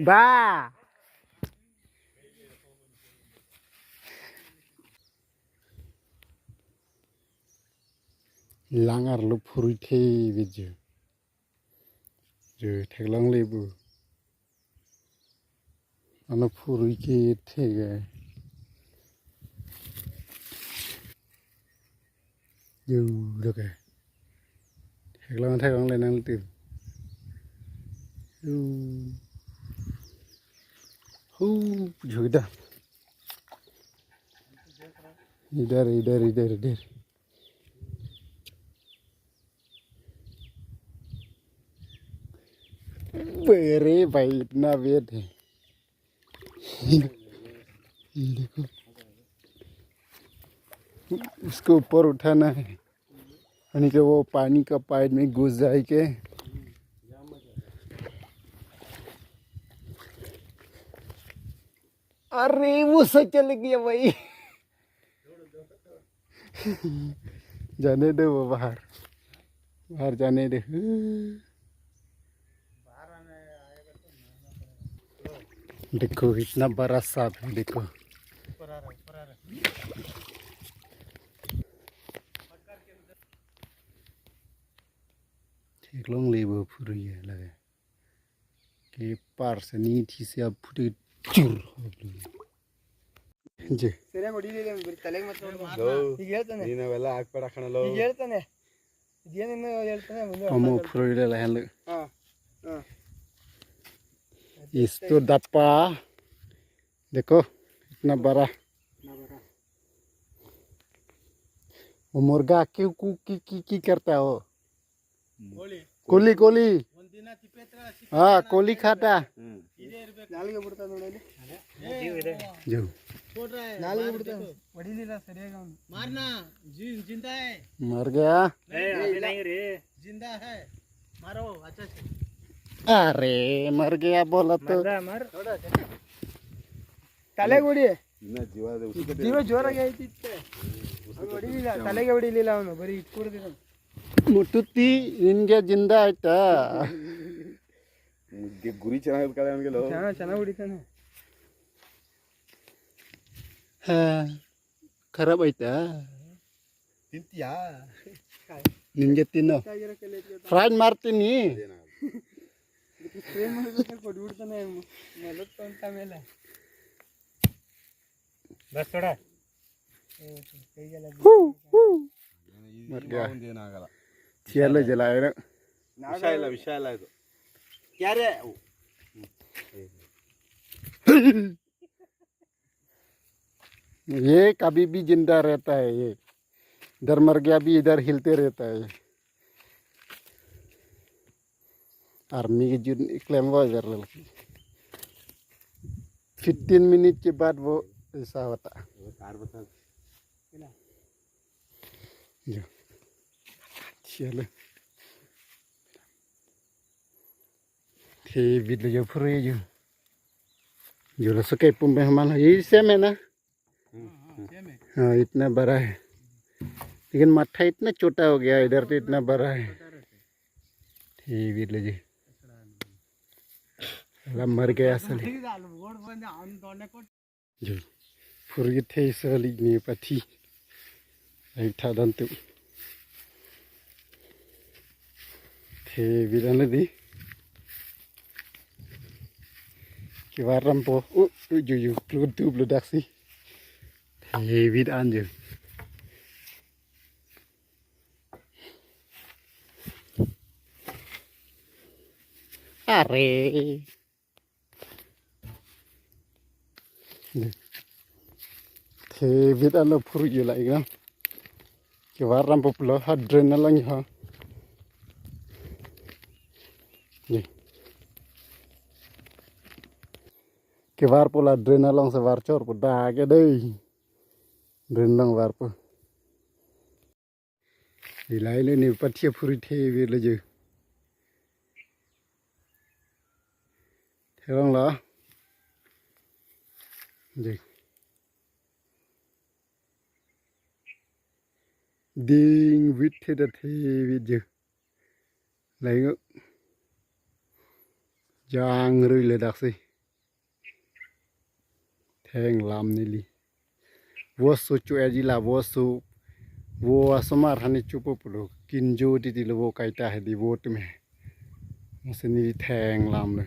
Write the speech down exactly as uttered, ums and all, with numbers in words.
Ba. Lang arlo phurui the video. Jo theklongle bo. Ano phurui ke the ke. Jo, lo ke. Theklong theklongle nangtum. Jo. Hu, jo kita. Idhar, idhar, idhar, idhar. अरे भाई, इतना वेट है। ये देखो, उसको ऊपर उठाना है, यानी कि वो पानी का पाइप में घुस जाए के। अरे, वो सही चल गया भाई। जाने दो वो बाहर, बाहर जाने दो। देखो, इतना बड़ा सांप है, देखो। Theklongle bo phurui ke lake. Kepar seni thisi aphuti chur. Je. तेरे को डीले में तेरे तले में मत छोड़ दो। लो। ठीक है तने। नीना वाला आग पर रखना लो। ठीक है तने। ये नहीं, नहीं, ये तने मुझे Amo phurui le lahen le. हाँ। हाँ। Isto dapa. देखो, इतना बड़ा. ना बेटा। वो मुर्गा क्यों कु-, की, की, की करता है वो? कोली। कोली, कोली. हाँ, कोली खाता. हम्म. जो. मारना, जिन-, जिंदा है. मर गया. जिंदा है. मारो, अच्छा से. अरे, मर गया बोला तो. मार. तले गुड़ी. ना, जीवा दे, उसको जीवा जोर आ गया इतने. उसको तो गुड़ी लीला, तले के गुड़ी लीला उन्होंने, बड़ी इतकुर दे. Mututi, इनके जिंदा है ता. मुझे गुरी चना करें उनके लोग. चना, चना गुड़ी था ना. हाँ, खराब है ता. Tintia. Ninja Tino. Fried Martini. बस थोड़ा. Who, who. मर गया. चलो जलाए ना. विशाल, विशाल है तो. क्या रे? ओ. ये कभी भी जिंदा रहता है, ये इधर मर गया भी इधर हिलते रहता है। Army ke jun iklem bo jar lagi. Fifteen minute ke baad wo aisa hota. वो कार बता. Jo. Chalo. Thevit lo jo phurui jo. Jo laso ke pum pe haman. ये same है ना? हाँ, इतना बड़ा है, लेकिन माथा इतना छोटा हो गया, इधर तो इतना बड़ा है. Thevit lo jo. Lam mar gaya asli. Jo. Phurui the asli ne pathi. Ai thadan tu. Thevit an lo di. Kevar rampo. U, u, ju, ju, plu, du, plu, daksi. Thevit an jo. Are. Thevit an lo phurui jo la ikna. Kevar rampo pulo ha drain along ha. Ni. Kevarpo la drain along si varchorpo dak ke dei. Drain along varpo. Ilai le ne pathi aphurui thevit lo jo. Therong lo. Jo. Dingvit the da thevit jo. Laingo. Jangrui le daksi. Thenglam neli. Vo aso cho-eji la, vo aso, vo asomar hani chopo pulo. Kinjo titi lo vo kaita hedi vo atum he. Masi neli thenglam lo.